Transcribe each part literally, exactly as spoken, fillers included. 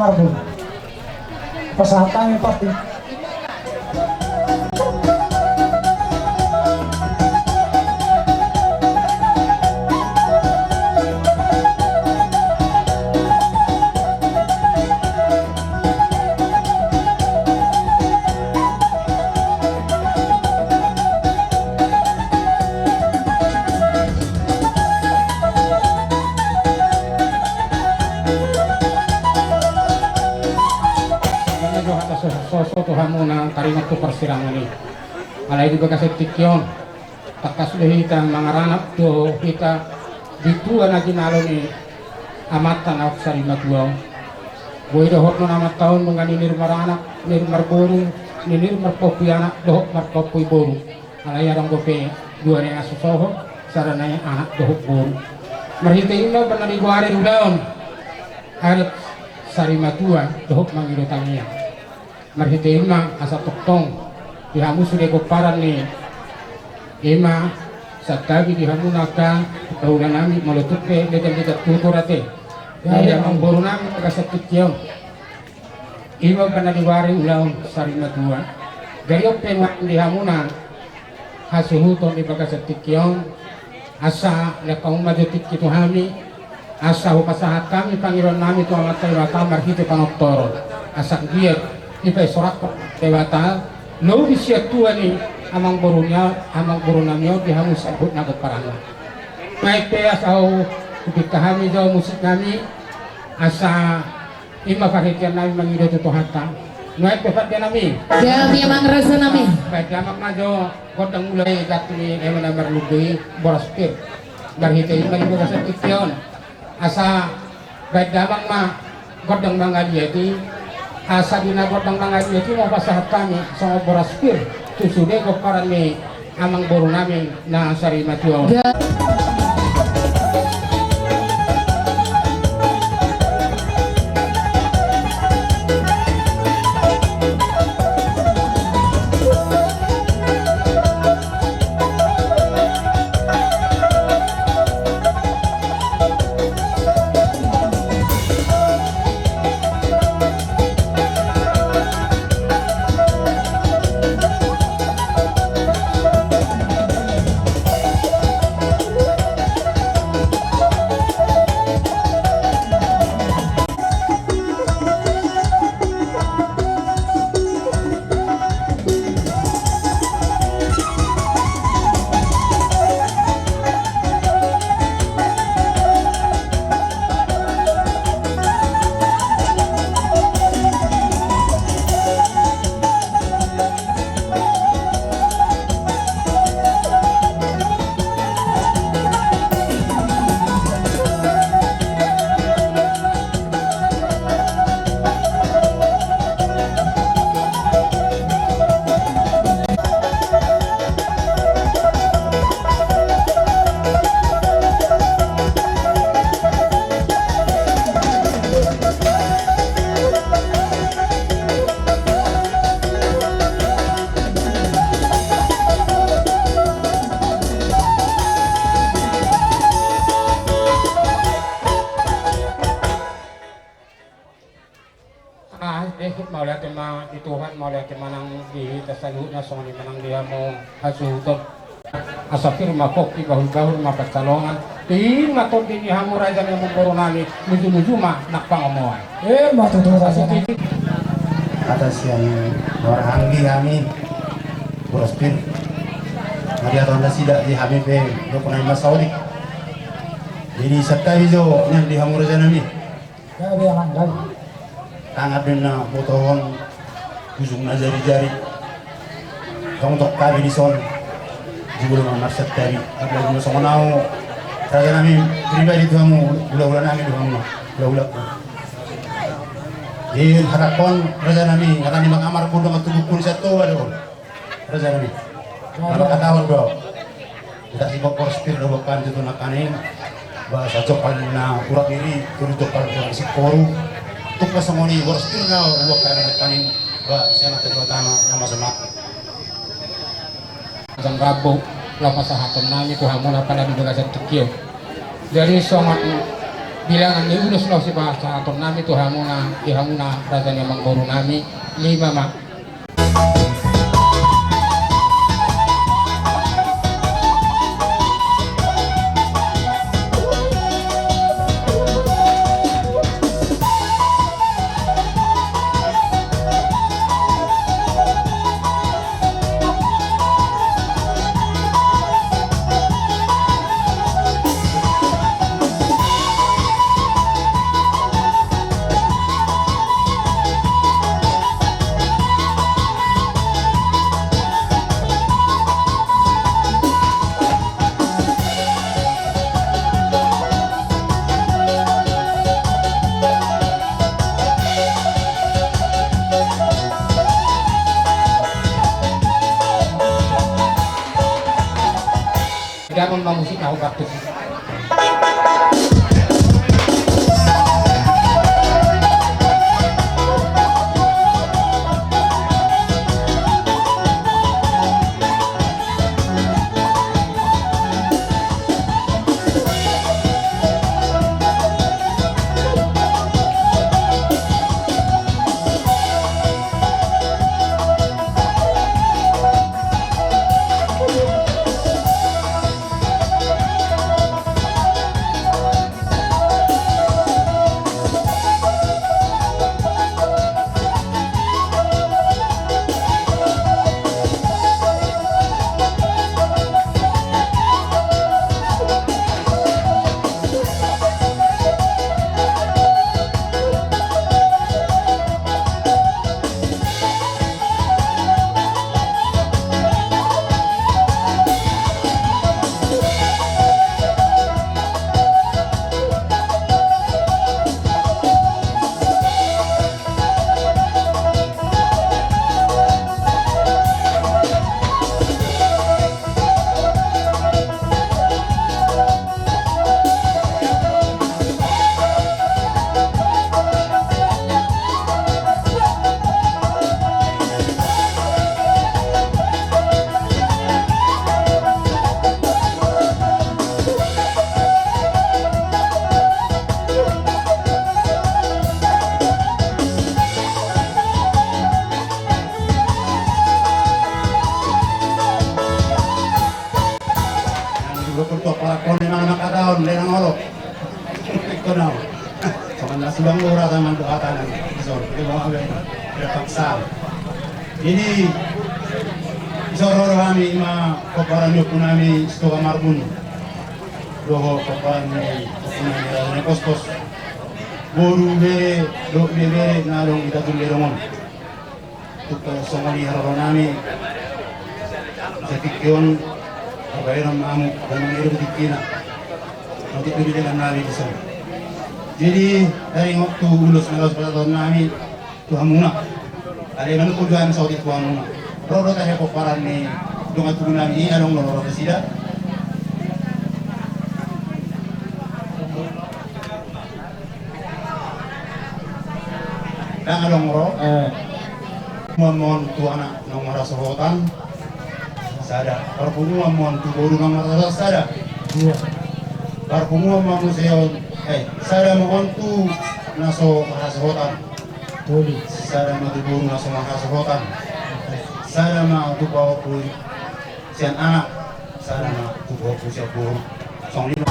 Marbun. Pasahat hami pasti. Ima jo hata sososo tu hamu na taringot tu parsirangan i. Alai di bagasan tingki on, tangkas do hita mangaranap tu hita di tua na jinalo ni amanta na sarimatua on. Boi dohot non amanta on nunga ninir maranak, ninir marboru, ninir marpahompu anak dohot marpahompu boru. Alai adong dope dua na sosoho, sada nai anak dohot boru. Marhite i ma umbahen na digoari ulaon adat sarimatua dohot mangido tangiang. Marhite i ma asa tongtong di hamu sude pomparan ni, ima santabi di hamu na angka hulahula nami, molo tung pe legan-legan tutu ate. Jadi amangboru nami di bagasan tingki on. Ima umbahen na digoari ulaon sarimatua. Jadi on pe nuaeng di hamu na hasuhuton di bagasan tingki on, asa lean hamu ma jo tingki tu hami, asa hupasahat hami pangidoan nami tu Amanta Debata marhite panortoron. Asa anggiat dipasorakhon Debata lobi sian tua ni amangboru ni, amangboru nami on di hamu saluhutna pomparanna. Nuaeng pe asa hupinta hami jo musik nami, asa ima parhitean nami mangido tu Tuhanta. Nuaeng pe pande nami. Gabe amang raja nami. Baen damang ma jo gondang mula i, ganti ni ema na marlundu i, boras pir. Marhite i ma di bagasan tingki on. Asa baen damang ma gondang mangaliat i. Asa di na gondang mangaliat i ma pasahat hami songon boras pir tu sude pomparan ni amangboru nami na sarimatua on. Ah, eh, mauliate ma di Tuhan, mauliate ma nang di hita saluhutna, songon i ma nang di hamu hasuhuton. Asa pir ma pongki, bahul-bahul ma pansalongan. Pir ma tondi ni hamu raja ni amangboru nami, luju-luju ma nang pangomoan. Eh, ma tutu raja nami. Hata sian maranggi hami, boras pir. Mauliate ma nasida di hami pe, dohot nami ma saotik. Jadi santabi jo nian di hamu raja nami. Gabe amang, gabe. Tangan do na botohon, ujungna jari-jari. Tong tong tabi dison. Jumolo ma marsantabi. Apalagi songon au, raja nami pribadi tu hamu, hulahula nami tu hamu, hulahulaku. Di hatangkon raja nami, hata ni Amang Amar Bondang, tubukkon sian Toba do on. Raja nami. Gabe. Mangkatahon do au. Hita si boras pir do huboan hami tutu nangkaning. Ba sajompal na hurang iri, tolu jompal na singkoru. Tung pe songon i boras pir do huboan hami nangkaning. Ba sian Amanta Debata ma na masomba. Jang rambu laho pasahaton nami tu hamu na pala di bagasan tingki on. Jadi songon Bilangan ni ulos na hupasahaton nami tu hamuna, di hamuna raja ni amangboru nami, lima ma. Damang ma musik na hubatuk. Nang di bukul tu parakon ni nang mangkatahon lenang olo. Iko nau. Sama nasi bang ora sama tu kata nang. Sorry, kita bawa abe. Kita paksa. Jadi, sorry, sorry, kami ima koparan yuk nami Sitoga Marbun. Doho koparan ni koparan ni Raja ni Koskos. Boru bere, do bere, na dong kita tu lerong on. Tuk songon i haroro nami. Satingki on habaenon ma hamu, dan mangirim tingkina. Nanti tu di dengan nami di sana. Jadi, dari waktu ulos na laos pasahaton nami tu hamuna. Ada yang nunggu juga saut tu hamuna. Ro do tahe pomparan ni dongan tubu nami i, adong do ro nasida. Ndang adong ro. Eh. Muan ma on tu anak naung marhasohotan. Sada. Parpunguan ma on tu boru naung marhasohotan. Sada. Dua. Parpunguan ma muse on. Eh, sada ma on tu na so marhasohotan. Tolu. Sada ma tu boru na so marhasohotan. Sada ma tu pahompu sian anak, sada ma tu pahompu sian boru. Songon i ma.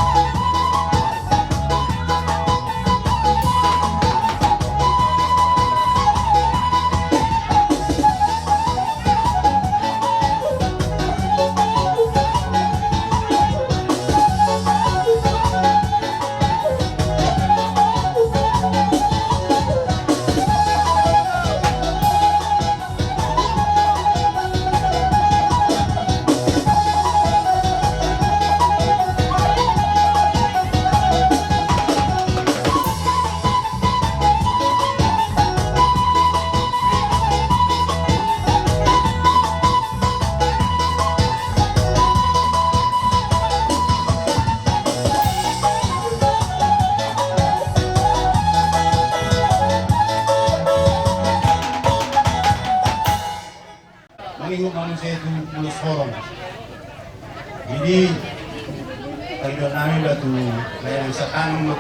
Mangihut ma muse tu ulos horong. Jadi, paidoan nami ma tu layanan satanom ma.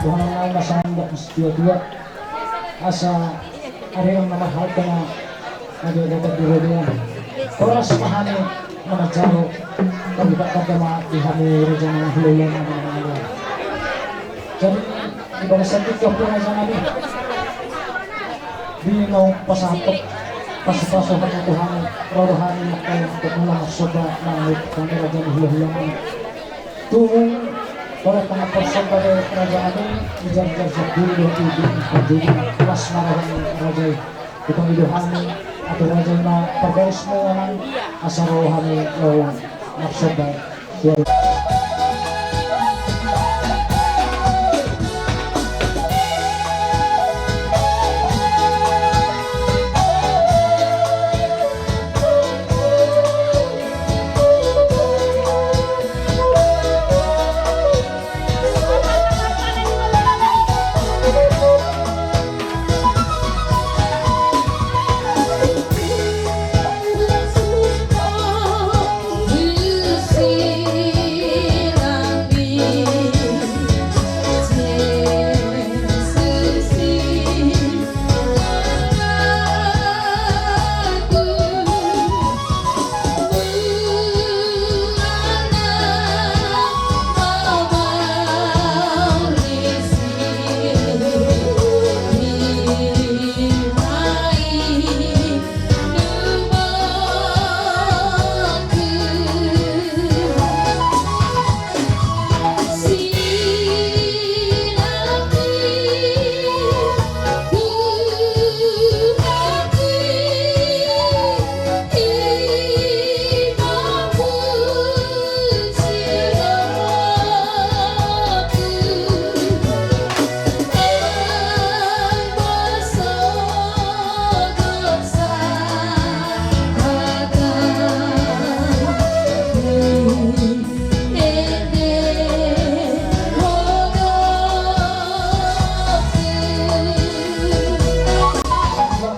Dohonon nami ma songon nidok ni situa-tua, asa adong na marhalto na gabe-gabe di robean. Horas ma hami na manjalo tarlipat tanda ma di hami raja nang hulahula nami na manjalo. Jadi di bagasan tingki on pe raja nami, di naung pasahathon pasupasu hamu tu hami, ro do hami mangkatai tu mula marsomba nang hami raja nang hulahula nami. Tung holan tangkas parsomba be raja nami, ijar-ijar sandiri do i di parjolo, las ma roha ni raja i. Hutangihon do hami, atur raja i ma parbarismu anang, asa ro hami laho marsomba.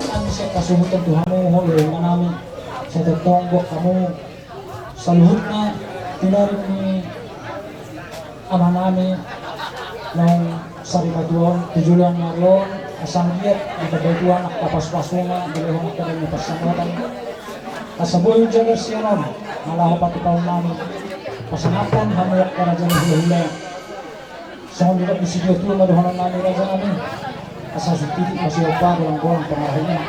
Hami sian hasuhuton tu hamu, ho, i ma nami, sai tongtong gok hamu saluhutna, tinorim ni amanami naung sarimatua on, tu joloan ni ari on, asa anggiat ditandai Tuhan angka pasupasuna, dilehon angka dame ni parsaoran. Asa boi hujagar sian on, na laho patupahon nami pasangaphon hamu angka raja ni hulahula. Songon nidok ni situatua ma dohonon nami raja nami. Asa sititik ma siompa, golanggolang pangarahutna.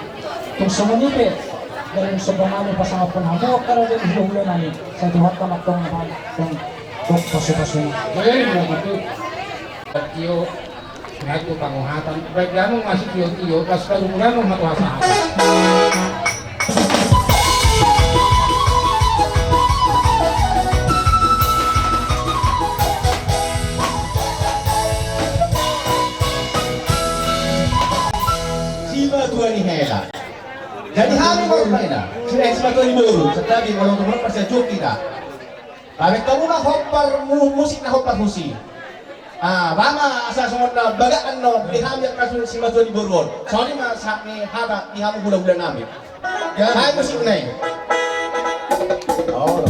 Tung songon i pe, dalan somba nami pasangaphon hamu angka raja ni hulahula nami. Sai Tuhanta ma antong na paling tok pasupasuna. Eh, iya betul. Tio, selaku panguhatan, baik danu masih tio-tio, pas baru mulai mau matu asa. Simatua ni hela. Jadi hami ma rupana, si, eh, simatua ni boru, santabi, molo tung parsiajuon hita. Baen hamu ma hompar mu-, musik na hompar husi. Ah, ba ma asa songon na bagak annon di hami angka simatua ni boru on. Songon i ma sahat ni hata di hamu hulahula nami. Baen musikna i. Oh.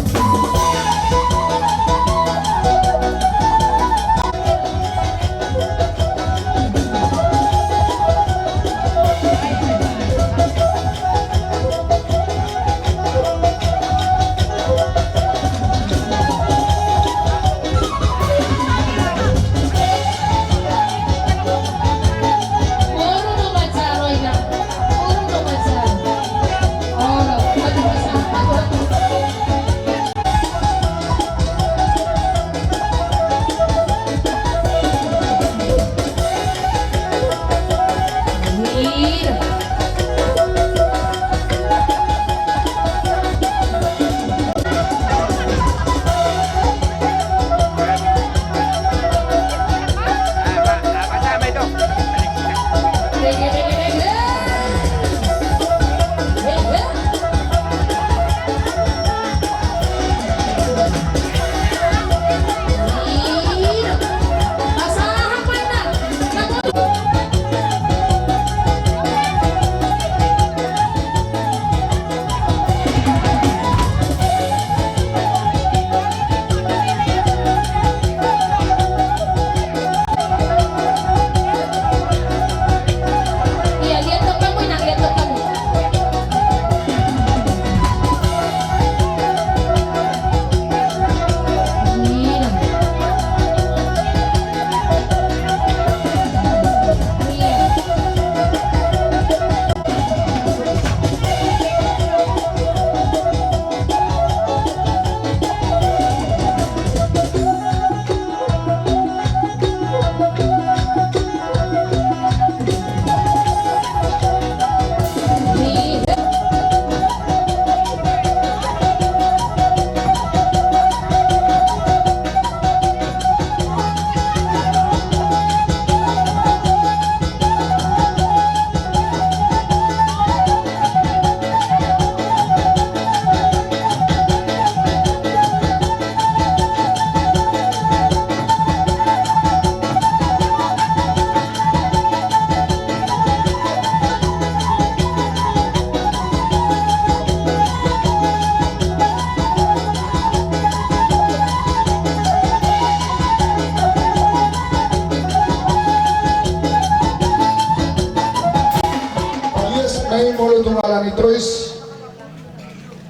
Olo tu ala ni tois.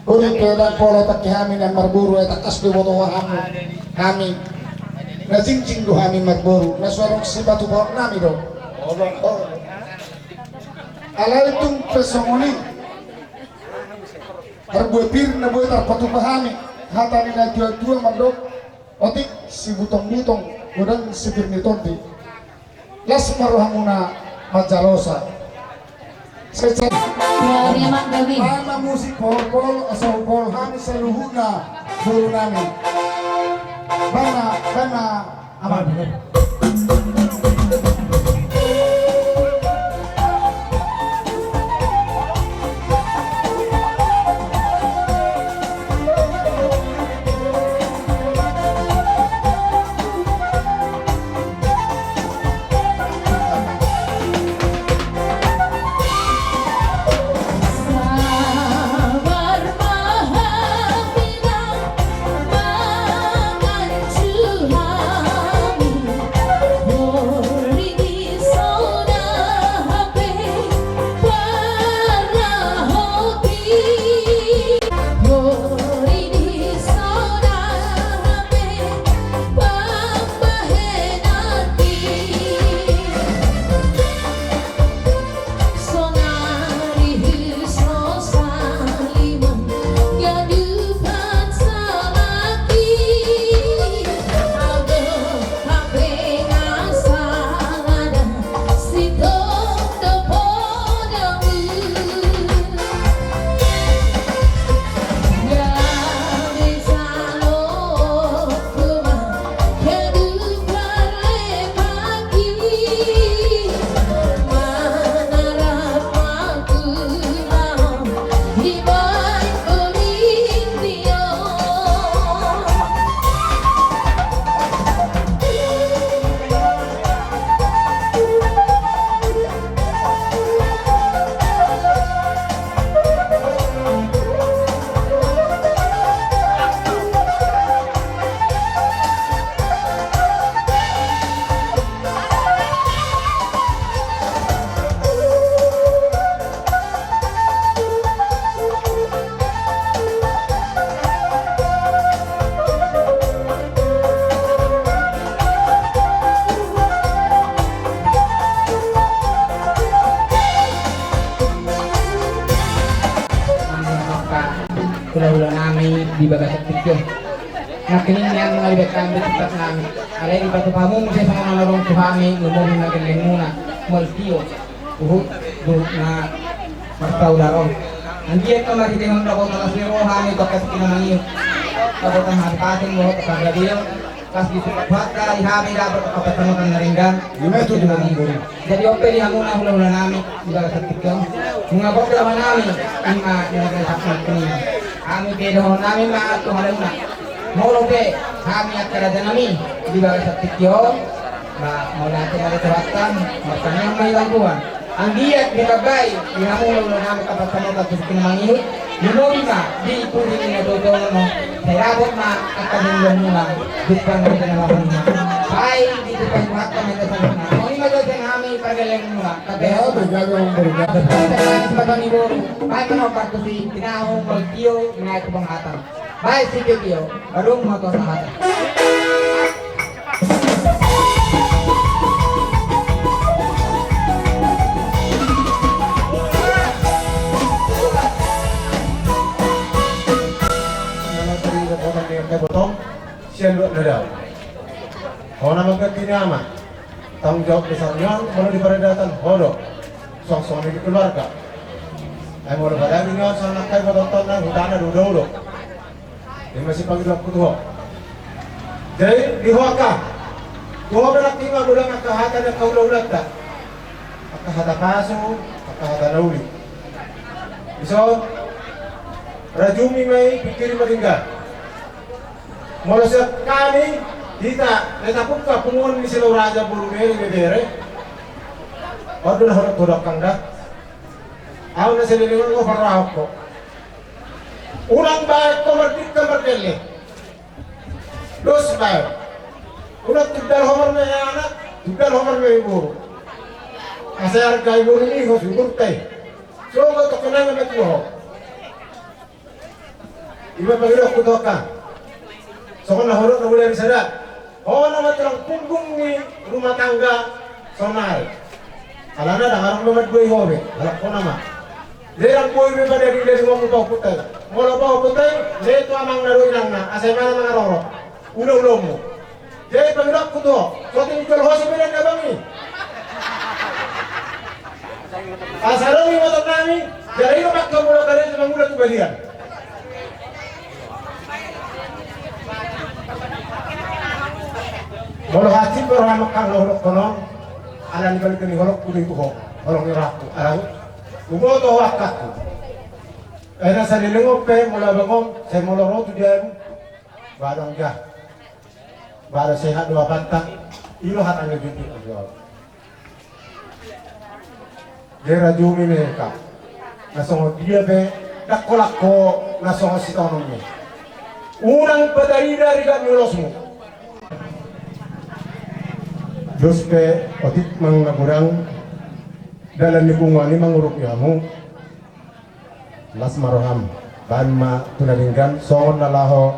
Uli pe dang pola tangki hami na marboru, ai tangkas do boto hamu hami. Na jingjing do hami marboru, na so adong sipatupaon nami do. Alai tung pe songon i, marbue pir na boi tarpatupa hami. Hata ni natuatua mandok, otik sibutongbutong, godang sipir ni tondi. Las ma rohamuna manjalosa. Secara. Ya, dia manggabe. Mana musik polpol, asa upol hami saluhutna boru nami. Mana, mana, aman. Hulahula nami di bagasan tingki on. Nangkining nian mangalibek hami di tempat nami. Alai dipatupa hamu muse songon na adong tu hami, lumobi ma gellengmuna, Maltio. Huhut do na marsaudara on. Anggiat ma marhitehon dapotan las ni roha hami tu angka tingki na mangihut. Dapotan hami paten dohot panggabean. Las ni roha hami dapot angka pansamotan na denggan. Ima tutu na mangihut. Jadi on pe di hamuna hulahula nami di bagasan tingki on. Nunga gok do roha nami, ima di bagasan tingki on. Hami pe dohonon nami ma tu hamuna. Molo pe hami angka raja nami di bagasan tingki on. Ba, mauliate ma di Tuhanta, martangiang ma hita tu Tuhan. Anggiat ditambai di hamu hulahula nami angka pansamotan tu tingki na mangihut, lumobi ma di pudi ni natuatua on, sai dapot ma angka dengganmuna, jumpang ni na lapanmuna. Sai ditumpahi Tuhanta ma hita saluhutna. Songon i ma jolo sian hami pargellengmuna. Gabe, gabe, gabe. Baen ma nomor tu si Tinahu, Maltio, nunga tu Panghatan. Baen si Tio, baru ma tu Panghatan. Nama tadi dapotan ni angka botong, sian luat na dao. Ho na mangganti ni ama. Tanggung jawab besar ni on, molo di paradatan ho do. Songon-songon i di keluarga. Ai molo badani ni on, songon angka i botong tonna, hutana do, do, do. Ima sipangidoanku tu ho. Jadi, di ho angka. Tu ho pe nangkin ma godang angka hata ni angka hulahulanta. Angka hata pasu, angka hata na uli. Dison, rajumi ma i, pingkiri ma denggan. Molo sian hami, hita, na tapungka punguan ni Silau Raja boru bere, ibebere. On do na hudok tu ho da, angka da. Ahu na saleleng on, parrohahon ho. Unang baen ho mardingka margelleng. Dos baen. Unang tundal ho marmehe anak, tundal ho marmehe boru. Asa arga i boru ni ho sudurta i. Sogot tu kenangan na tuho. Ima pangidokku tu angka. Songon na hudok na mulai sada. Ho nama tulang punggung ni rumah tangga sonari. Alana ndang adong do mandua i ho be. Alak ho nama. Ndang boi be pada di dari ngomong pahompu tai. Molo pahompu tai, ndang tu amang na do inang na. Asa imana mangaroro. Ulaulamu. Jadi pangidokku tu ho, so tinggal ho sebenarnya bang i. Asa adong ingoton nami, jadi ino pakka mula kali itu mangula tu balian. Molo hati berhama kang lo holok kono, ala ni balik ni holok kudu itu ho, holok ni raku, ala. Ubo to ho akakku. Ena saleleng ope, molo abang on, saya molo ro tu dia. Badang ja. Bara sehat do apanta. Ilo hatana bintik ajo. Gera jumi meka. Na songon dia pe dakkolakko na songon sitonon ni. Unang patarida rigat ni ulosmu. Dos pe otik mang na godang dalan ni punguan i mangurupi hamu. Las ma roham, baen ma tu na denggan songon na laho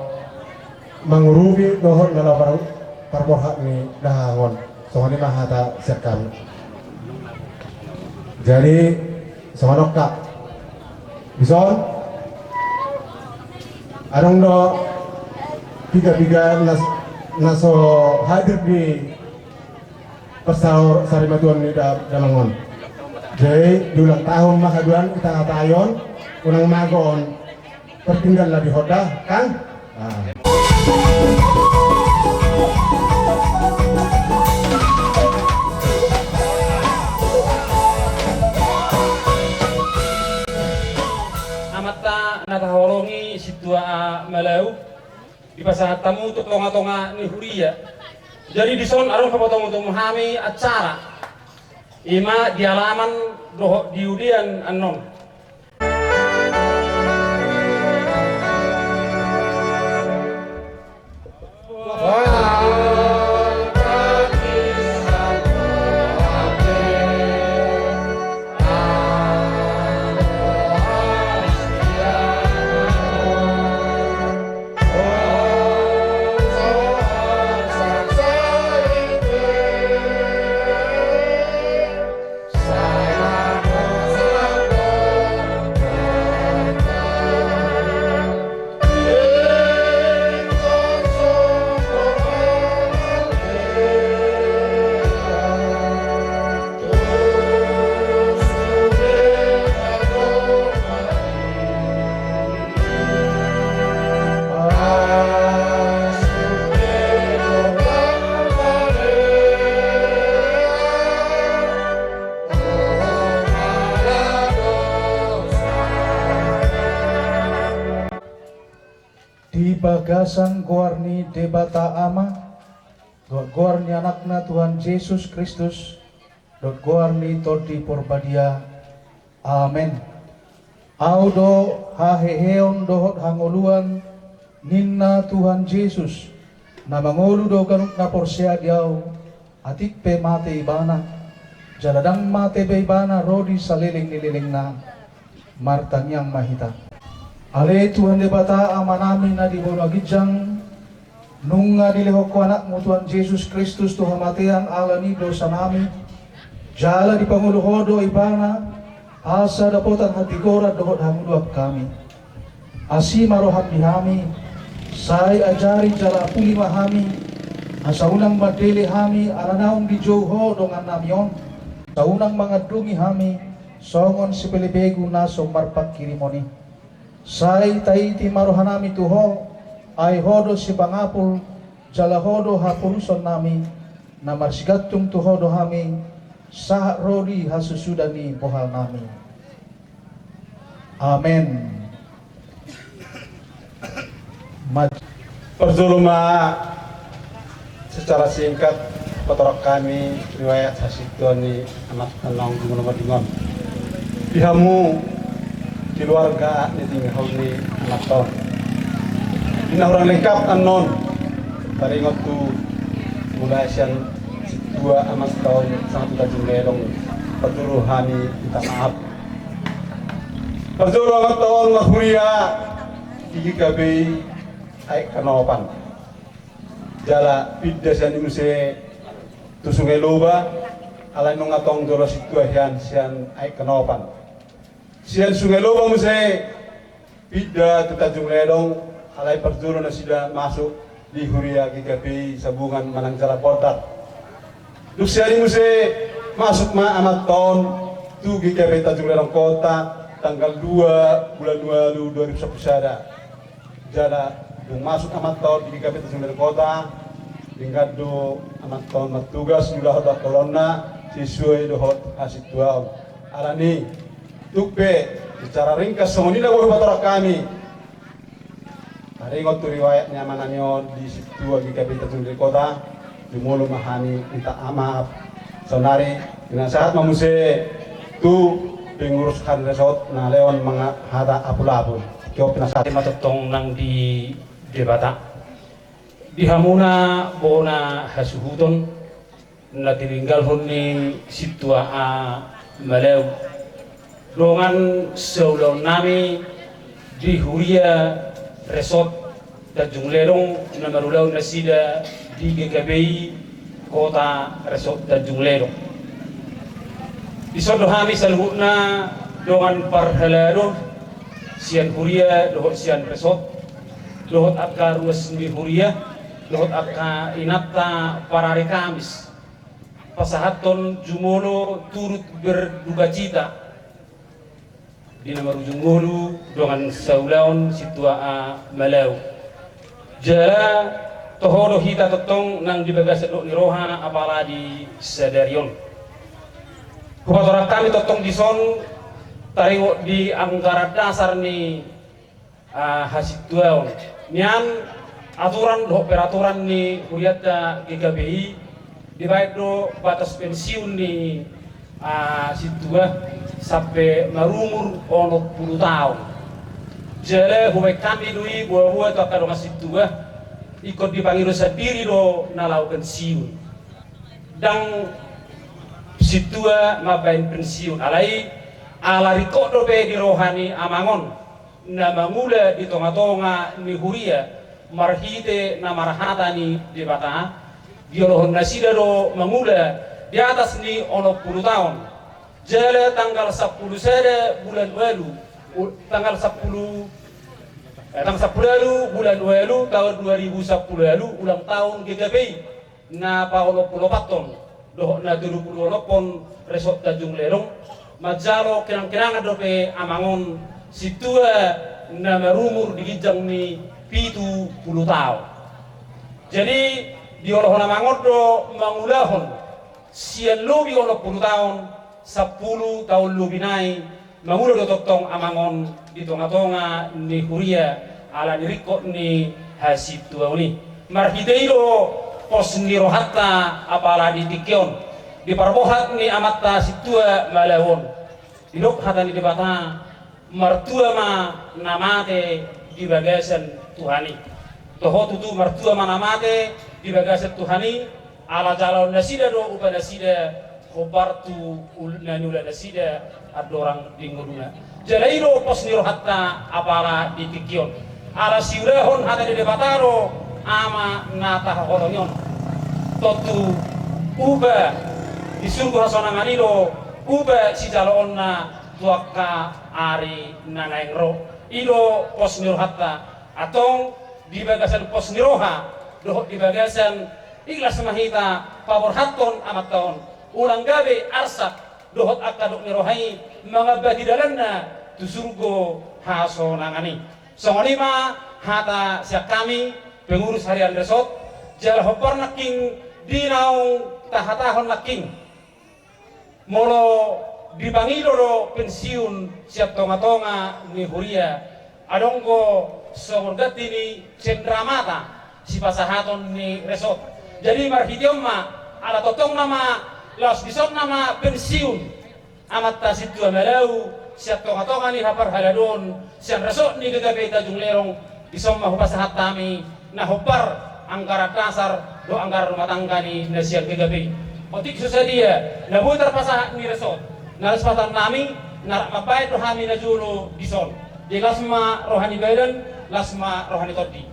mangurupi dohot na laho par-, parborhat ni dahahang on. Songon i ma hata sian hami. Jadi songon on kak. Dison adong do piga-piga na, na so hadir di Pasaor sarimatuan ni da-, damang on. Jadi di ulang tahun ma haduan hita hatai on, unang mago on. Tertinggal lah di hoda kan. Ah. Amanta na taholongi sintua Malau. Dipasahat hamu tu tongatonga ni huria. Jadi dison adong pabotomutomu hami acara. Ima di alaman dohot di udean annon. Di bagasan goar ni Debata Ama, dohot goar ni Anakna Tuhan Jesus Kristus, dohot goar ni Tondi Porbadia. Amen. Ahu do haheheon dohot hangoluan, ninna Tuhan Jesus, na mangolu do ganup na porsea di Ahu, atik pe mate ibana, jala ndang mate be ibana ro di saleleng ni lelengna. Martangiang ma hita. Ale Tuhan Debata Amanami na di banua ginjang, nunga dilehon Ho Anakmu Tuhan Jesus Kristus tu hamatean ala ni dosanami, jala dipangolu Ho do ibana, asa dapotan hatigoran dohot hangoluan hami. Asi ma roham di hami, sai ajari jala apuli ma hami, asa unang mandele hami ala naung dijou Ho dongannami on, asa unang mangandungi hami songon sipelebegu na so marpanghirimon i. Sai taiti ma rohanami tu Ho, ai Ho do sipangapul, jala Ho do haporusannami, na marsigantung tu Ho do hami, sahat ro di hasusudan ni bohalnami. Amen. Maj- Parjolo ma secara singkat patorang hami riwayat hasintuan ni anak anong di mula madingon. Di hamu keluarga ni tinggi haum ni anak tahun. Di na hurang lengkap annon taringot tu mulai sian sintua anak tahun sangat kita jumlelong. Parjolo hami minta maaf. Parjolo amanta on marhuria di GKPI Aek Kanopan. Jala pinda sian i muse tu Sungai Loba, alai nunga tong jolo sintua hian sian Aek Kanopan. Sian Sungai Loba muse pinda tu Tanjung Ledong, alai parjolo nasida masuk di huria GKPI Sabungan manang jala Pordat. Dung sian i muse masuk ma amanta on tu GKPI Tanjung Ledong Kota tanggal dua bulan walu dua ribu sampulu sada. Jala dung masuk amanta on di GKPI Tanjung Ledong Kota, denggan do amanta on martugas, diulahon do angka ulaonna sesuai dohot hasintuaon. Alani i, tung pe secara ringkas songon i na boi hupatorang hami. Taringot tu riwayat ni amanami on di sintua GKPI Tanjung Ledong Kota, jumolo ma hami minta maaf. Saonari, pinasahat ma muse tu pengurus harian resort na leon manang hata apulapul. Tio pinasahat. Ima tongtong nang di Debata. Di hamuna bona hasuhuton na tininggalhon ni sintua A Malau. Dongan saulaonnami di huria resort Tanjung Ledong na marulaon nasida di GKPI Kota Resort Tanjung Ledong. Dison do hami saluhutna dongan parhalado sian huria dohot sian resort, dohot angka ruas ni huria, dohot angka inanta parari Kamis. Pasahathon jumolo turut berdukacita di na marujung ngolu dongan saulaon sintua A Malau. Jala toho do hita tongtong nang di bagasan dok ni roha apala di sadari on. Hupatorang hami tongtong dison taringot di anggaran dasar ni ah, hasintuaon. Nian aturan dohot peraturan ni hurianta GKPI, dibaen do batas pensiun ni ah, sintua sampe marumur onom pulu taon. Jala hubaen hami do i boa-boa tu angka dongan sintua, ingkon dipangido sandiri do na laho pensiun. Ndang sintua mambaen pensiun, alai ala ringkot dope di roha ni amang on na mangula di tonga-tonga ni huria marhite na marhata ni Debata, diolohonon nasida do mangula di atas ni onom pulu taon. Jala tanggal sampulu sada bulan walu, u-, tanggal sampulu, eh, tanggal sampulu walu bulan walu taon dua ribu sampulu walu, ulang taon GKPI na paonom pulu opathon dohot na tolu pulu onophon Resort Tanjung Ledong, manjalo kenang-kenangan dope amang on sintua na marumur di ginjang ni pitu pulu taon. Jadi, diolohonon amang on do mangulahon sian lobi onom pulu taon, sampulu taon lobi nai, mangula do tongtong amang on di tonga-tonga ni huria, ala ni ringkot ni hasintuaon i. Marhite i do pos ni rohanta apala di tingki on, di parborat ni amanta sintua Malau on. Didok hata ni Debata, martua ma na mate di bagasan Tuhan i. Toho tutu martua ma na mate di bagasan Tuhan i, ala jaloon nasida do upa nasida, hombar tu ul-, na niula nasida andorang di ngoluna. Jala i do pos ni rohanta apala di tingki on. Ala siulahon hata ni Debata do ama na tahaholongi on. Tontu upa di surgo hasonangan i do upa sijaloonna tu angka ari na naeng ro. I do pos ni rohanta. Antong di bagasan pos ni roha dohot di bagasan ikhlas ma hita paborhathon amanta on, unang gabe arsak dohot angka dok ni roha i mangambati dalanna tu surgo hasonangan i. Songon i ma hata sian hami pengurus harian resort, jala hombar nangkin di naung tahatahon nangkin. Molo dipangido do pensiun sian tonga-tonga ni huria, adong do songon ganti ni cendramata sipasahaton ni resort. Jadi marhite on ma, ala tongtong nama laos dison nama pensiun amanta sintua Malau sian tonga-tonga ni haparhaladoon sian resort ni GKPI Tanjung Ledong, dison ma hupasahat hami na hombar anggaran dasar dohot anggaran rumah tangga ni na sian GKPI. Otik so sadia na boi tarpasahat ni resort, na laos pasahat nami Na rap mambahen do hami na jolo dison. Jadi las ma roha ni badan, las ma roha ni tondi.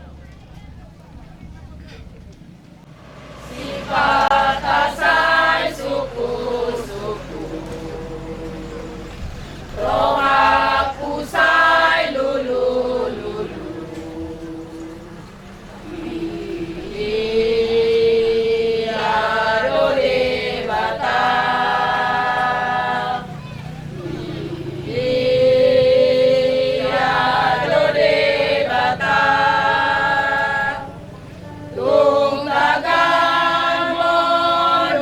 Sipata sai suku-suku, rohangku sai lulu-lulu. Dia do Debata. Dia do Debata. Tung tagamon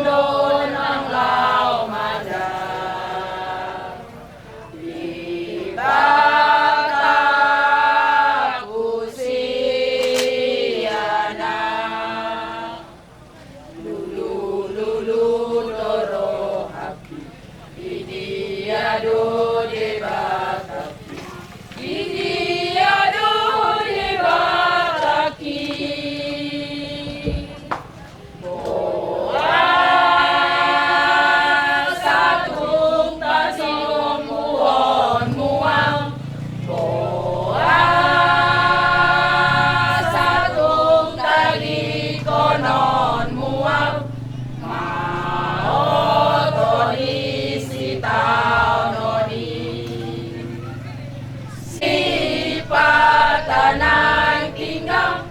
do nang laho mandang. Debata husiana. Lulu, lulu do rohangki. Di dia do Debatangki. Di dia do Debatangki. Boasa tung tasombuhonmu au? Boasa tung tadingkononmu au? Maoto di sitaonon i. Sipata nangkin gam.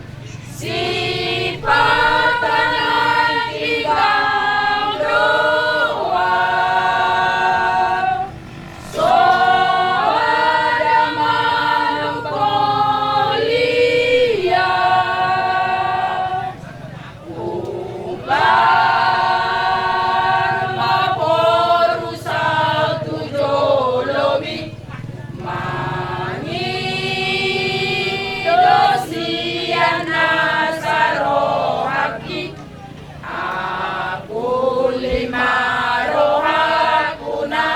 Sipata nangkin gam do au. Soada manopoli au. Umbahen ma boru saut tu jolomi. Mangido sian nasa rohangki. Apuli ma rohangku na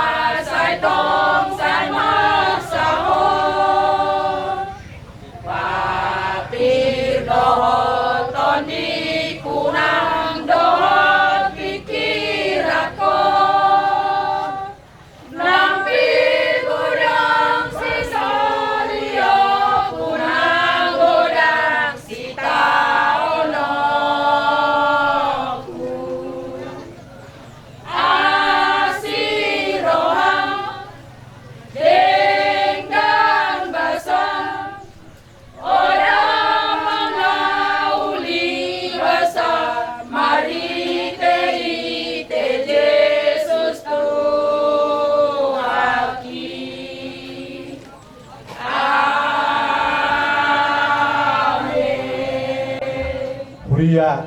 sai tong sai marsahot. Patir dohot tondingku nang dohot pingkiranku. Nang pe godang sisoriongku, nang godang sitaononku. Asi roham denggan basa. Olo mangauli basa marhite-hite Jesus Tuhanki. Amen. Huria,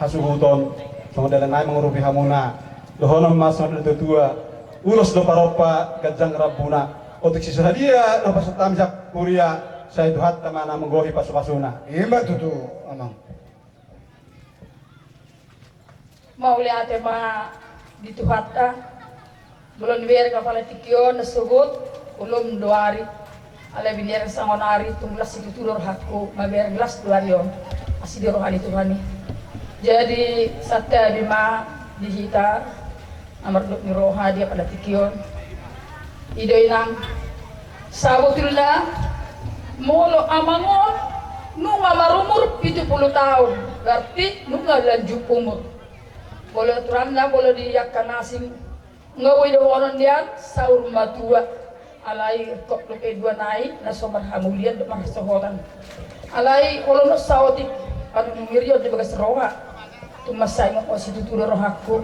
hasuhuton, songon dalan nami mangurupi hamuna, dohonon ma songon na tuatua, ulos do parompa, ganjang rambuna. Otik siso hadia na pasahat hami sian huria, sai Tuhanta ma na manggohi pasupasuna. Ima tutu, Amang. Mauliate ma di Tuhanta. Molo dibereng apala tingki on na sogot, ulum do ari. Alai dibereng songon ari, tung las situtu do rohangku, mamereng las do ari on. Asi di roha ni Tuhan i. Jadi santabi ma di hita na mardok ni roha di apala tingki on. I do inang, sabotulna molo amang on nunga marumur pitu pulu taon, berarti nunga lanjut umur. Molo aturanna, molo di angka na asing, nunga boi dohonon nian saur matua. Alai ringkot dope dua nai na so marhamulian dohot marhasohotan. Alai olo na saotik panungirion di bagas roha. Tung mansai ma situtu do rohangku.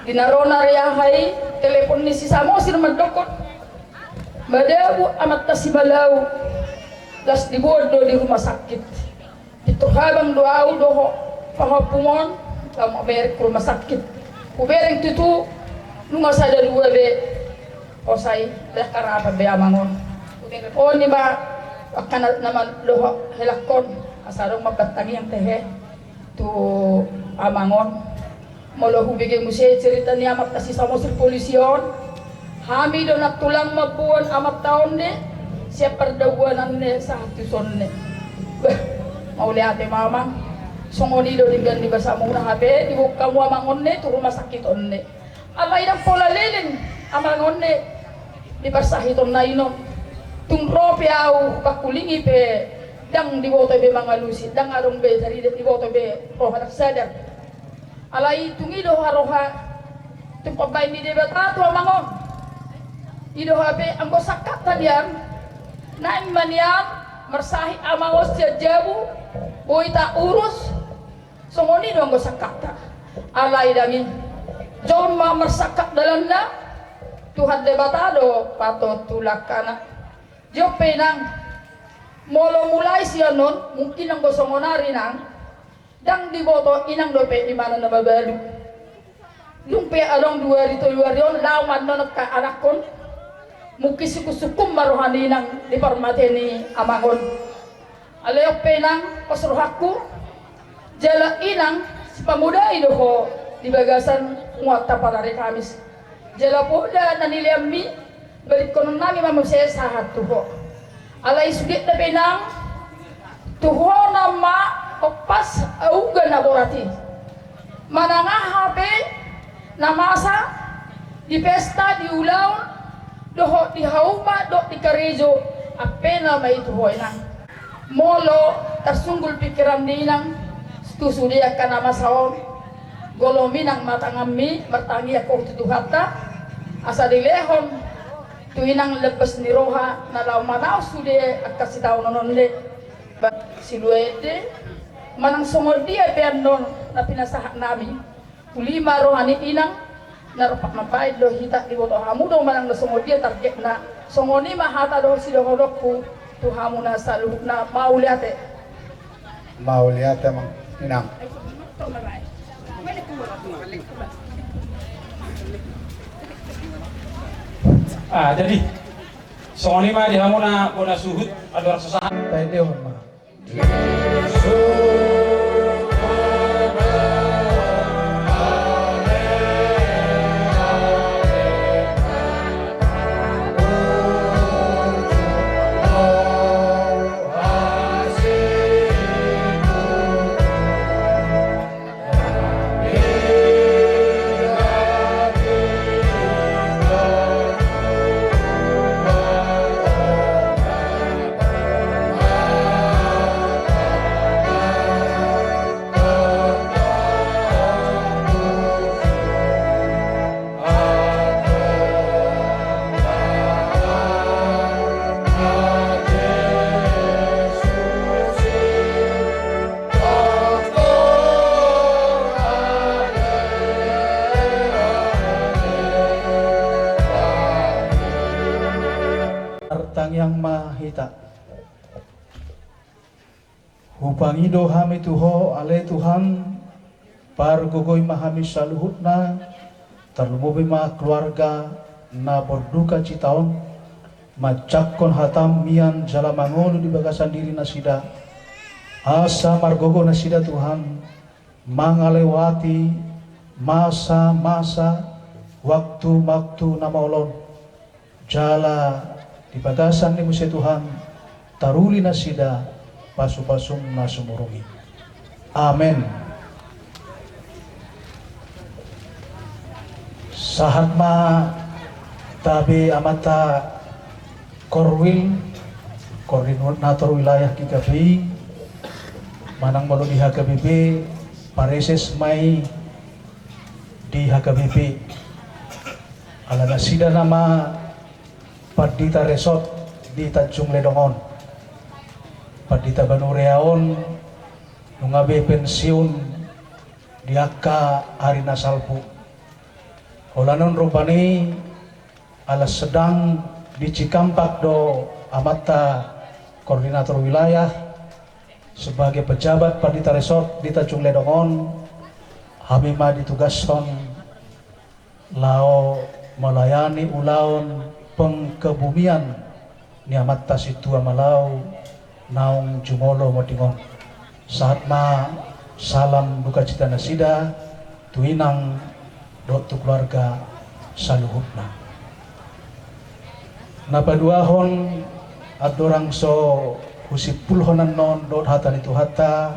Di na ro na reaha i, telepon ni si Samosir mandokkon, madabu amanta si Malau, las diboan do di rumah sakit. Pintor habang do au dohot pahompum on, laho mamereng tu rumah sakit. Hubereng tutu, nunga sada dua be hosa i, lehon harapan be amang on. On i ma angka na, na mandohot helangkon, asa adong ma pantangiang tehe tu amang on. Molo hubege muse cerita ni amanta si Samosir polisi on, hami do na tulang mamboan amanta on ne, sian pardauanan ne sahat tu son ne. Bah, mauliate ma amang. Songon i do denggan ni basamuna hape, diboan hamu amang on ne tu rumah sakit on ne. Alai ndang pola leleng amang on ne. Di parsahitonna i non, tung ro pe ahu pangkulingi pe, ndang diboto be mangalusi, ndang adong be tarida diboto be roha na sadar. Alai tung i do haroha, tung pambaen ni Debata tu amang on. I do hape anggo sangkapta nian, naeng ma nian marsahit amang on sian jabu, boi taurus. Songon i do anggo sangkapta. Alai dang i, jolma marsangkap dalanna, Tuhan Debata do patontu langkana. Jop pe inang, molo mulai sian on, mungkin anggo songon ari inang, ndang diboto inang dope imana na mabalu. Dung pe adong dua ari tolu ari on, laho ma annon angka anakkon, mungkin sungkunsungkun ma roha ni inang di parmate ni amang on. Alai on pe inang, pos rohangku, jala inang, sipamodai do ho di bagasan muatta parari Kamis. Jala poda na nileanmi, balingkononnami ma muse sahat tu ho. Alai sude na pe inang, tu ho nama ompas auga na borat i. Manang aha pe na masa di pesta, di ulaon, dohot di hauma dohot di karejo, ampe nama i tu ho inang. Molo tarsunggul pingkiran ni inang tu sude angka na masa on, golom inang ma tanganmi martangiang ho tu Tuhanta, asa dilehon tu inang lembas ni roha na laho manaon sude angka sitaonon on de. Ba, silua ende, manang songon dia pe annon na pinasahatnami, uli ma roha ni inang, na rap mambaen do hita, diboto hamu do manang na songon dia targetna. Songon i ma hata dohot sidohononku tu hamu na saluhutna, mauliate. Mauliate amang inang. Ah, jadi songon i ma di hamu na bona suhut, andorang so sahat. Taendehon ma. Martangiang ma hita. Hupangido hami tu Ho, ale Tuhan, pargogoi ma hami saluhutna, tarlumobi ma keluarga na berdukacita on, manjangkon hataM mian jala mangolu di bagasan diri nasida, asa margogo nasida, Tuhan, mangalewati masa-masa, waktu-waktu na maol on. Jala di bagasan ni muse, Tuhan, taruli nasida pasu-pasuM na sumurung i. Amen. Sahat ma tabe amanta Korwil, Koordinator Wilayah G K P I, manang molo di H K B P, pareses ma i di H K B P. Ala nasida nama pandita resort di Tanjung Ledong on. Pandita Banurea on nunga be pensiun di angka ari na salpu. Holan on rupani ala sedang di Cikampek do amanta koordinator wilayah sebagai pejabat pandita resort di Tanjung Ledong on, hami ma ditugashon laho melayani ulaon pengkebumian ni amanta sintua Malau naung jumolo monding on. Sahat ma salam dukacita nasida tu inang dohot tu keluarga saluhutna. Na paduahon, andorang so husimpulhon annon dohot hata ni Tuhanta,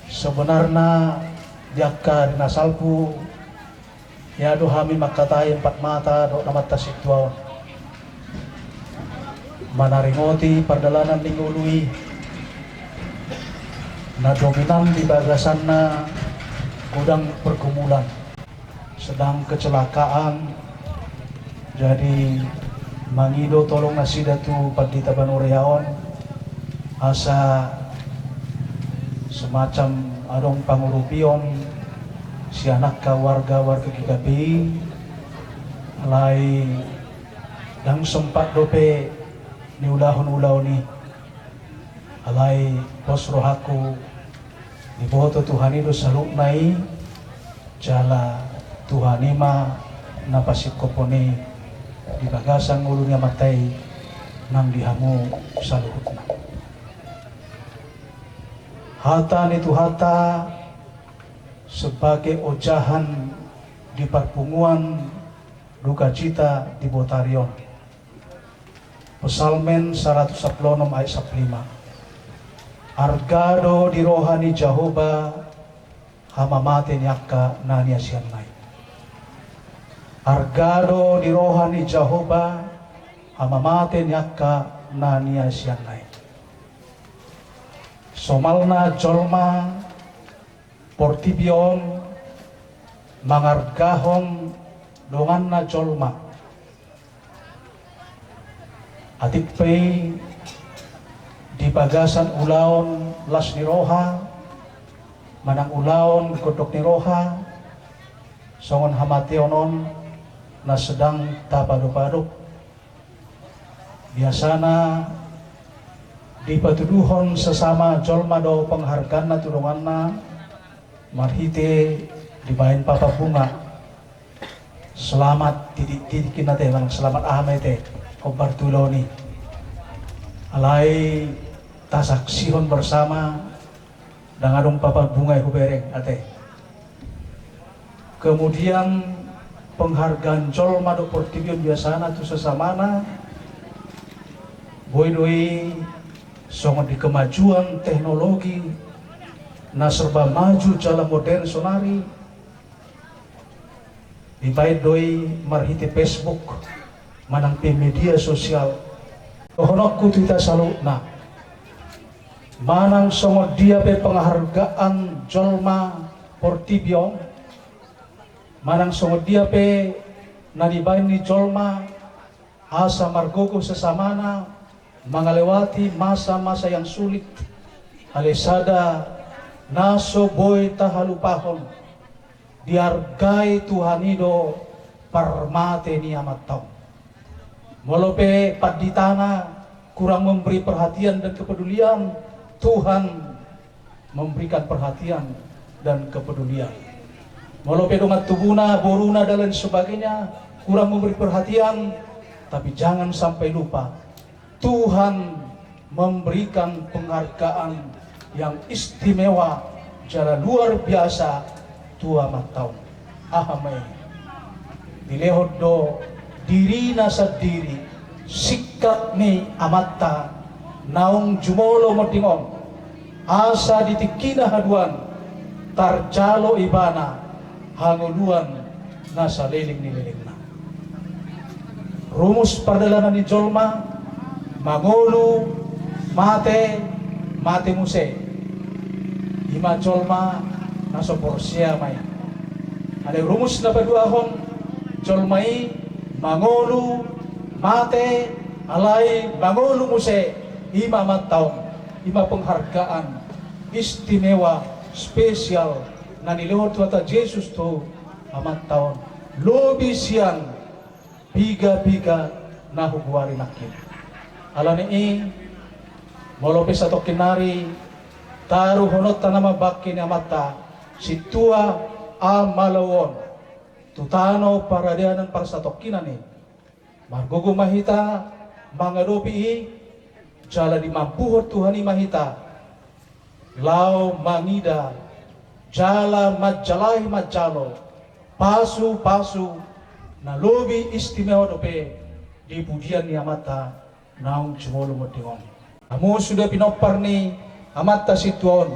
sebenarna di angka ari na salpu Ia do hami mangkatai empat mata dohot Amanta Sintua on, manaringoti pardalanan ni ngolu i, na dominan di bagasanna godang pergumulan, sedang kecelakaan. Jadi mangido tolong nasida tu pandita Banurea on, asa semacam adong pangurupion sian angka warga-warga GKPI. Alai ndang sempat dope niulahon ulaon i. Alai pos rohangku, diboto Tuhan i do saluhutna i, jala Tuhan i ma na pasingkophon i di bagasan ngolu ni Amanta i nang di hamu saluhutna. Hata ni Tuhanta sebagai ojahan di parpunguan dukacita di botari on. Psalmen saratus sampulu onom ayat sampulu lima. Arga do di roha ni Jahowa hamamate ni angka na niasianna i. Arga do di roha ni Jahowa hamamate ni angka na niasianna i. Somalna jolma portibi on mangargahon donganna jolma. Atik pe i di bagasan ulaon las ni roha, manang ulaon gondok ni roha, songon hamateon on na sedang tapadopadop. Biasana dipatuduhon sesama jolma do penghargaanna tu donganna marhite dibaen papan bunga. Selamat titik-titik i ate, manang selamat aha ma ate, hombar tu ulaon i. Alai tasaksihon bersama, ndang adong papan bunga i hubereng ate. Kemudian penghargaan jolma dohot portibi on biasana tu sesamana, boi do i songon di kemajuan teknologi na serba maju jala modern sonari, dibaen do i marhite Facebook manang pe media sosial. Dohononku tu hita saluhutna, manang songon dia pe penghargaan jolma portibi on, manang songon dia pe na nibaen ni jolma asa margogo sesamana mangalewati masa-masa yang sulit, alai sada na so boi tahalupahon, diargai Tuhan i do parmate ni Amanta on. Molo pe panditana kurang memberi perhatian dan kepedulian, Tuhan memberikan perhatian dan kepedulian. Molo pe dongan tubuna, boruna dan lain sebagainya kurang memberi perhatian, tapi jangan sampai lupa, Tuhan memberikan penghargaan yang istimewa jala luar biasa tu Amanta on. Aha ma i? Dilehon do dirina sandiri, singkat ni Amanta naung jumolo monding on, asa di tingkina haduan tarjalo ibana hangoluan na saleleng ni lelengna. Rumus pardalanan ni jolma: mangolu, mate, mate muse. Ima jolma na so porsea ma i. Alai rumus na paduahon, jolma i mangolu, mate, alai mangolu muse, ima Amanta on. Ima penghargaan istimewa, spesial, na nilehon Tuhanta Jesus tu Amanta on, lobi sian piga-piga na hugoari nangkin. Alani i, molo pe satongkin nari taruhononta nama bangke ni Amanta Sintua Amalaon on tu tano paradanan parsatongkinan i, margogo ma hita mangadopi i, jala dimampuhon Tuhan i ma hita laho mangida jala manjalahi manjalo pasu-pasu na lobi istimewa dope di pudian ni Amanta naung jumolo monding on. Hamu suda pinompar ni Amanta Sintua on,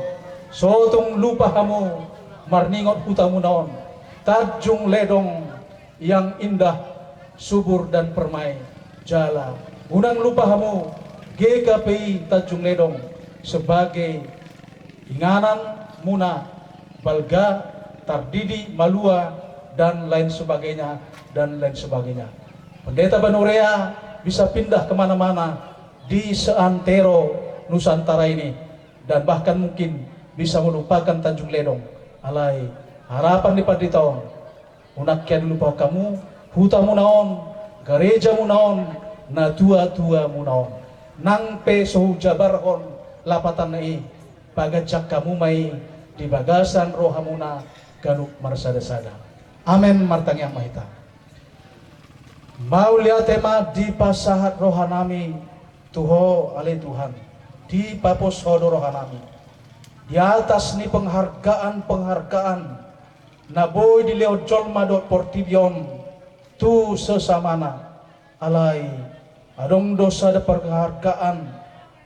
so tung lupa hamu marningot hutamuna on, Tanjung Ledong yang indah, subur dan permai, jala unang lupa hamu G K P I Tanjung Ledong sebagai inganan muna balga, tardidi, malua, dan lain sebagainya, dan lain sebagainya. Pendeta Banurea bisa pindah kemana-mana di seantero Nusantara ini, dan bahkan mungkin bisa melupakan Tanjung Ledong. Alai harapan di pandita on, unang dilupa hamu hutamuna on, garejamuna on, natuatua muna on. Nang pe so hujabarhon lapatanna i, paganjang hamu ma i di bagasan rohamuna ganup marsadasada. Amen. Martangiang ma hita. Mauliate ma dipasahat rohanami tu Ho, ale Tuhan, dipapos Ho do rohanami di atas ni penghargaan-penghargaan na boi dilehon jolma dohot portibi on tu sesamana. Alai adong do sada penghargaan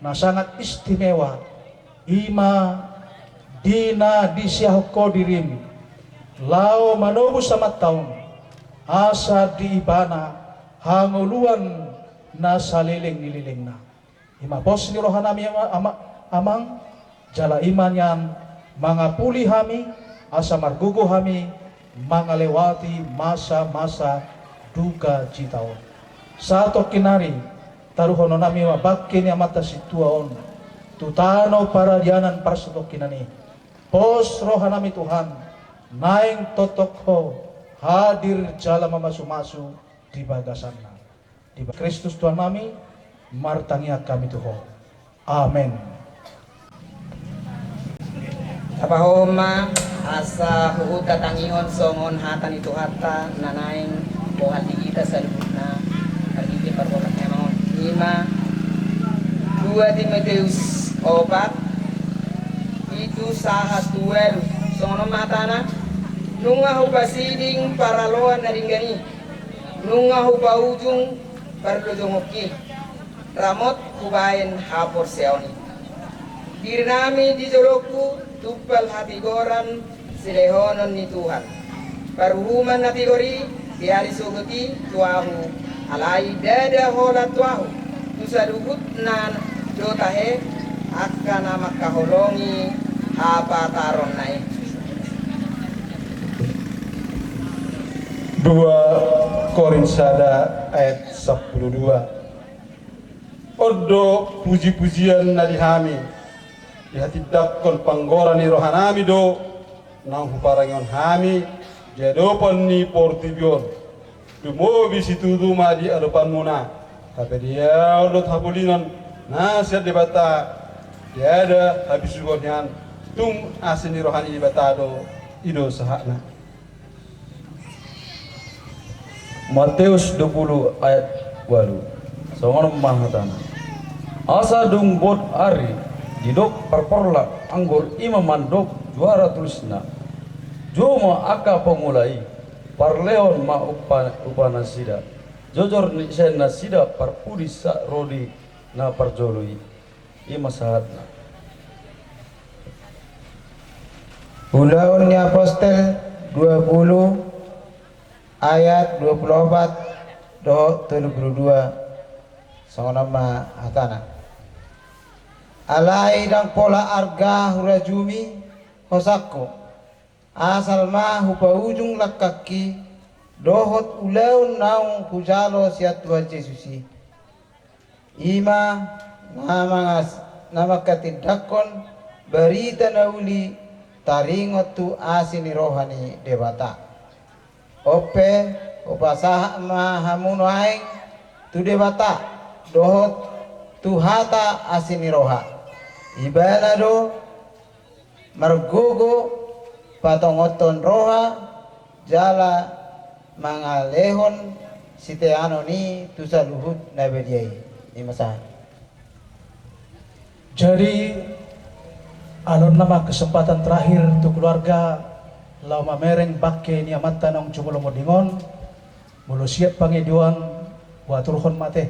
na sangat istimewa, i ma di na disiahon Ho dirim laho manobus amanta on, asa di ibana hangoluan na saleleng ni lelengna. I ma pos ni rohanami ama-, ama-, amang, jala i ma nian mangapuli hami, asa margogo hami mangalewati masa-masa duka jita on. Satongkin nari taruhononnami ma bangke ni amanta sintua on tu tano paradianan parsatongkinan i. Pos rohanami Tuhan, naeng tongtong Ho hadir jala mamasumasu di bagasanna. Di Kristus Tuhannami, martangiang hami tu Ho. Amen. Tapahohom ma, asa huhut tatangihon songon hata ni Tuhanta na naeng bohal di hita saluhutna, marhite parbohal ni amang on. I ma dua Timoteus opat, pitu sahat tu ualu, songon on ma hatana: Nunga hupasiding paraloan na denggan i, nunga hupaujung parlojongkonki, ramot hubahen haporseaon i. Dirinami di jolongku, tumpal hatigoran silehonon ni Tuhan. Paruhuman na tigor i di ari sogot i tu ahu, alai ndada holan tu ahu, tu saluhutna do tahe angka na mangkaholongi hapataronna i. Dua Korint sada ayat sampulu dua. On do pujipujian na di hami, dihatindangkon panggora ni rohanami do naung huparangehon hami di adopan ni portibi on. Tumobi situtu ma di adopanmuna hapadiaon dohot hapolinan na sian Debata, ndada habisuhon hian, tung asi ni roha ni Debata do i do sahatna. Mateus dua pulu ayat ualu. Songon on ma hatana: Asa dung bot ari didok parporlak anggur i ma mandok juara tulisna: Jou ma angka pangula i, parlehon ma upa, upanasida, jojor ni sian nasida parpudi sa ro di na parjolo i. I ma sahatna. Ulaon ni Apostel dua pulu ayat dua pulu opat dohot tolu pulu dua, songon on ma hatana: Alai ndang pola arga hurajumi hosangku, asal ma hupaujung langkangki dohot ulaon naung hujalo sian Tuhan Jesus i. I ma na mangas, na mangkatindangkon barita na uli taringot tu asi ni roha ni Debata. On pe, hupasahat ma hamu nuaeng tu Debata dohot tu hata asi ni roha. Ibana do margogo patongothon roha jala mangalehon siteanon i tu saluhut na badia i. I ma sahat. Jadi, alonna ma kesempatan terakhir tu keluarga laho mamereng bangke ni amanta naung jumolo monding on. Molo siap pangidoan, huaturhon ma ate.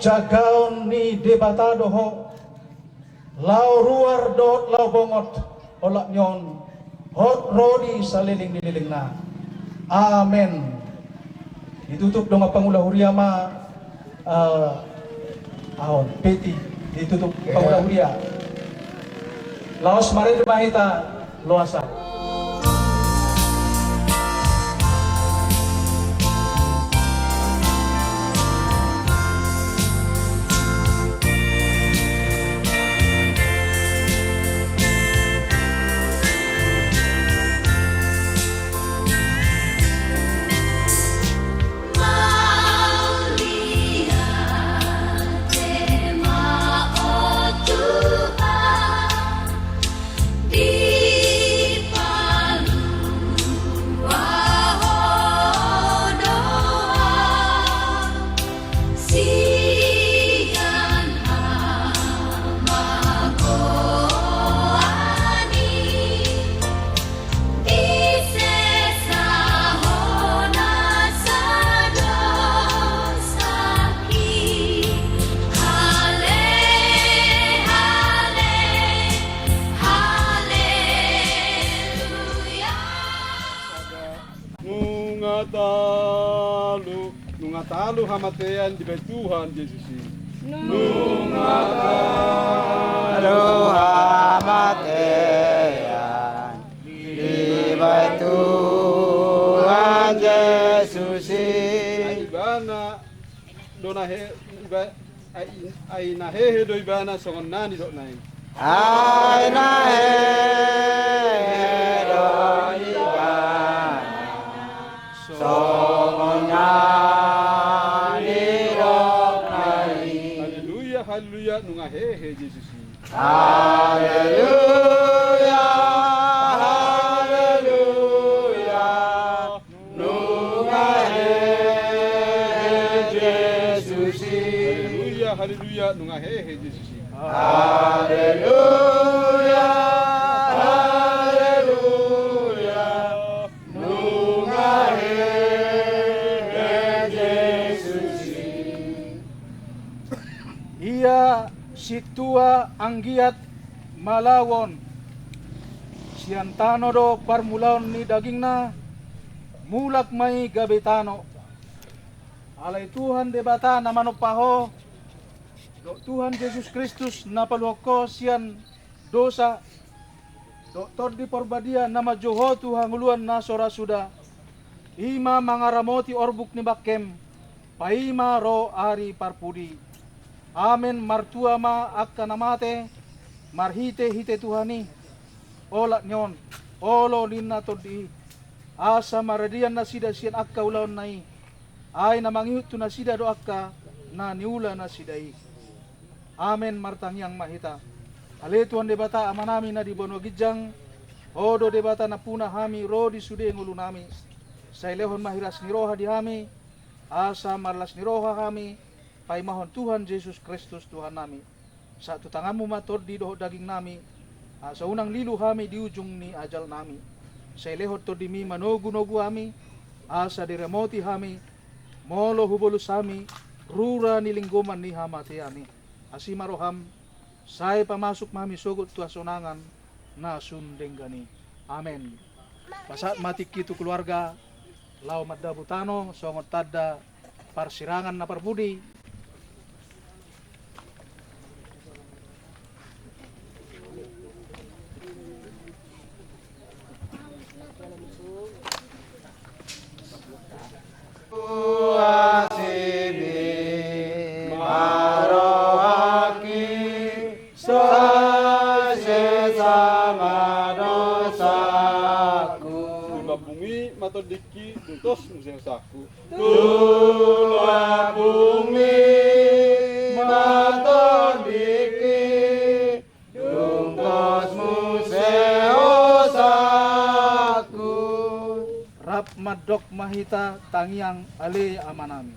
Jagaon ni Debata do ho, laho ruar dohot laho bongot, olat ni on hot ro di saleleng ni lelengna. Amen. Ditutup dongan pangula huria ma, eh, aon, peti, ditutup pangula huria. Laos marende ma hita. Loasa. Nunga talu, nunga talu hamatean dibahen Tuhan Jesus i. Nunga talu hamatean dibahen Tuhan Jesus i. Ai ibana do na he, iba, ai, ai na hehe do ibana songon na nidokna i. Ai na hehe do ibana songon na nidokna i. Haleluya, haleluya, nunga hehe Jesus i. Haleluya, haleluya. Nunga hehe Jesus i. Haleluya, haleluya, nunga hehe Jesus i. Haleluya, haleluya, nunga hehe Jesus i. Ia sintua anggiat malauon. Sian tano do parmulaon ni dagingna, mulak ma i gabe tano. Alai Tuhan Debata na manompa ho, dohot Tuhan Jesus Kristus na paluahon ho sian dosa, dohot Tondi Parbadia na manjou ho tu hangoluan na so ra suda, i ma mangaramoti orbuk ni bangkem, paima ro ari parpudi. Amen. Martua ma angka na mate marhitehite Tuhan i. Olat ni on, olo ninna Tondi i, asa maradian nasida sian angka ulaonna i. Ai na mangihut tu nasida do angka na niula nasida i. Amen. Martangiang ma hita. Ale Tuhan Debata Amanami na di banua ginjang, Ho do Debata nampuna hami ro di sude ngolunami. Sai lehon ma hiras ni roha di hami, asa marlas ni roha hami paimahon Tuhan Jesus Kristus Tuhannami. Sahat tu tanganmu ma tondi dohot dagingnami, asa unang lilu hami di ujung ni ajalnami. Sai lehon tondimi manogunogu hami, asa diramoti hami, molo hubolus hami rura ni linggoman ni hamatean i. Asi ma roham, sai pamasuk ma hami sogot tu hasonangan na sun denggan i. Amen. Pasahat ma tingki tu keluarga, laho mandabu tano songon tanda parsirangan na parpudi. Asi ma rohangki, sai sesa ma dosaku. Di lambungmi ma tondingki, dung tos muse hosangku. Tu lambungmi ma tondingki, dung tos muse hosangku. Rap mandok ma hita tangiang, Ale Amanami.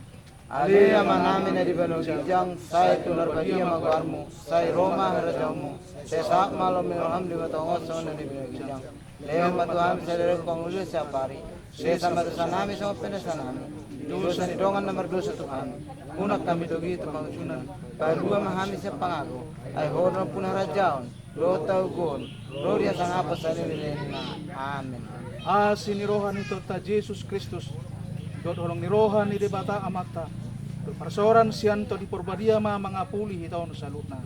Ale Amanami na di banua ginjang, sai tunar badia ma goarmu, sai ro ma harajaonmu, sai saut ma lomo ni roham di banua tonga on songon na di banua ginjang. Lehon ma tu hami sadari on hangoluan siapari. Sesa ma dosanami songon pe na sesa nami dosa ni dongan na mardosa tu hami. Unang hami dogi tu pangunjunan, palua ma hami sian pangago, ai Ho do nampuna harajaon, dohot hagogoon, ro di hasangapon saleleng ni lelengna. Amen. Asi ni roha ni Tuhanta Jesus Kristus, dohot holong ni roha ni Debata Amanta, dohot parsaoran sian Tondi Porbadia ma mangapuli hita on saluhutna.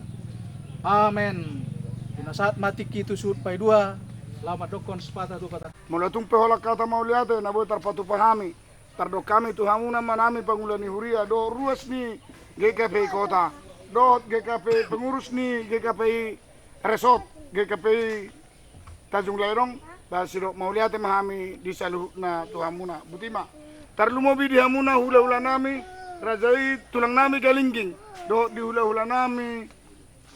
Amen. Di na sahat ma tingki tu suhut paidua, laho mandokkon sipata dua patang. Molo tung pe holan hata mauliate na boi tarpatupa hami, tardok hami tu hamuna manami pangula ni huria dohot ruas ni G K P I Kota, dohot G K P I pengurus ni G K P I Resort, G K P I Tanjung Laidong, ba sidok mauliate ma hami di saluhutna tu hamuna. Botima. Tarlumobi di hamuna hulahulanami, raja i tulangnami Galingging, dohot di hulahulanami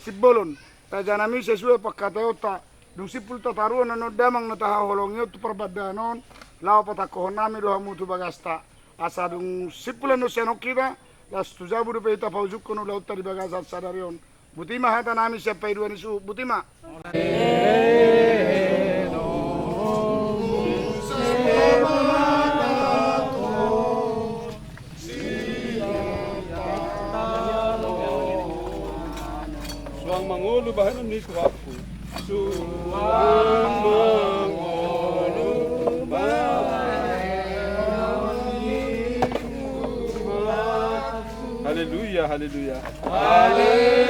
Simbolon, rajanami, sesuai pangkataionta, dung simpul tataruhon annon damang na tahaholongi on tu parbandahan on, laho patangkohonnami do hamu tu bagasta. Asa dung simpul annon sian on hita, laos tu jabu dope hita paujungkon ulaonta di bagasan sadari on. Botima hatanami sian paidua ni suhut, botima. Suang mangolu bahenon ni Tuhanku. Suang mangolu bahenon ni Tuhanku. Haleluya, haleluya. Haleluya.